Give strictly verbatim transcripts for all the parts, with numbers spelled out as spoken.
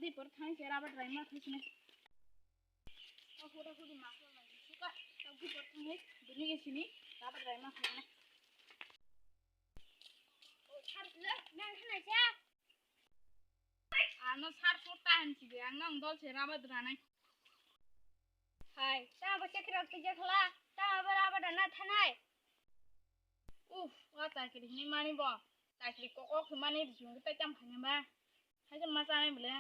Di por thang se rabat raima thang sini. O pura puri ma ko lai suka. Di por thang bini ke sini rabat raima thang. O thar le nang thang sa. Ano sar sota han si de ang nang dol se rabat ranai. Hai, ta ba chakri rok tija khala, ta ba rabat rana thanai. Uf, wa chakri hini mani bo. Chakri kok kok himani rijung ta cham khani ba. Hai jan ma chanai bole.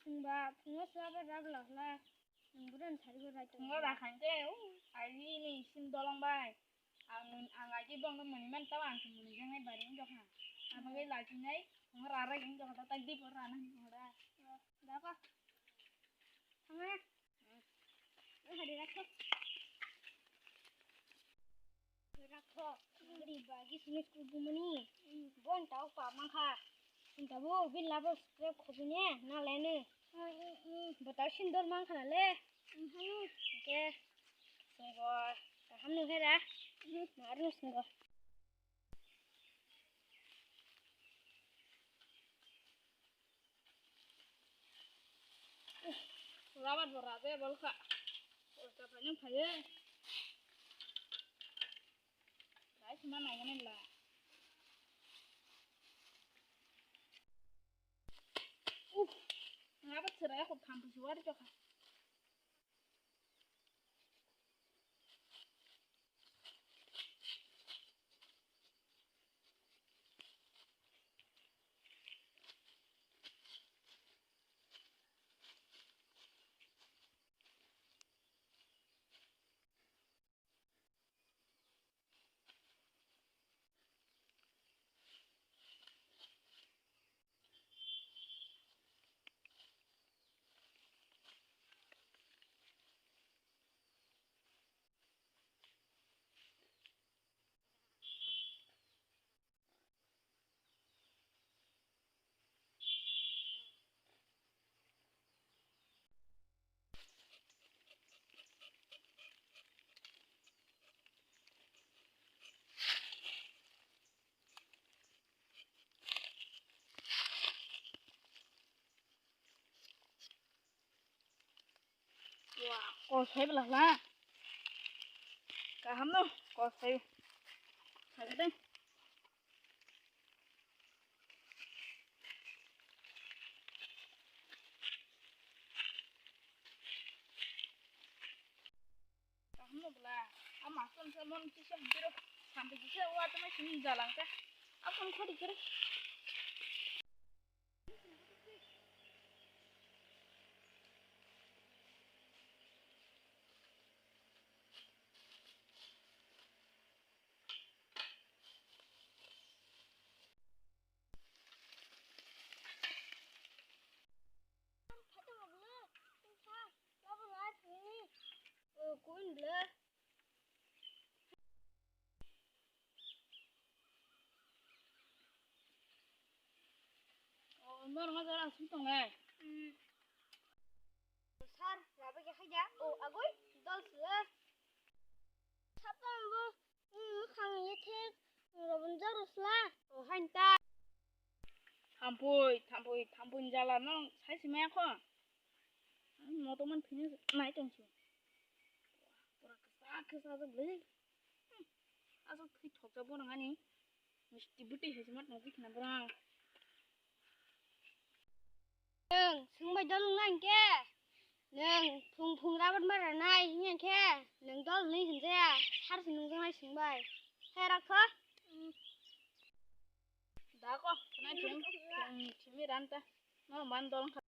Sungba, phungo swa ba rak la hla. Ang buran thari bo rai. Phungo ra khan te, u, ai ni sim dolong bai. Ang, ang ai ki bong mani man ta ang mani jang nai bari jok ha. Ang bai la ki nai, phungo ra ra jang jok ha ta di por ra na phungo ra. Da ko. Thang na. Ang hari rakho. Rakho, gari bagi sini kubumani. Bon tau pa mangkha. Tabo bin labo scrap khobine na lene. Bota sindor mangkha na le. Ke. Sunggo. Kaham nung hera. Maru sunggo. Rabat bo rabe bolkha. Bolkha phaining phaiye. Bai sima naigani la. Uf. Rabat serai ko thampu suwar jokha. Wah, kosai bela la. Kaham no, kosai. Sagede. Kaham no bela. Ama kon se mon kisa biro. Sampai kisa wa tama sini jalan ka. Apa kon khori kere. Oh, norok jora sum tongo. Sar, rabe ke khaja. Oh, agoi, dol sile. Sapa bo, hmm, khang ye thek, robon jaro sla. Oh, hain ta. Thampui, thampui, thampui jala no sai si maya kho. Moto man phini nai tong si. Pura kesa, kesa jok le. Asok thwi thokjak borok ani. Misti bwtwi hai se ma tong khe khna borok. Nwng swngbai dol wngna hinkhe, nwng phung phung rabar ma ranai hinkhe, nwng dol hinwi hinjaya, sar se nungjaknai swngbai. Hai rakho. Da ko, khna thum, thum, thumi ranta. No man dol wngkha.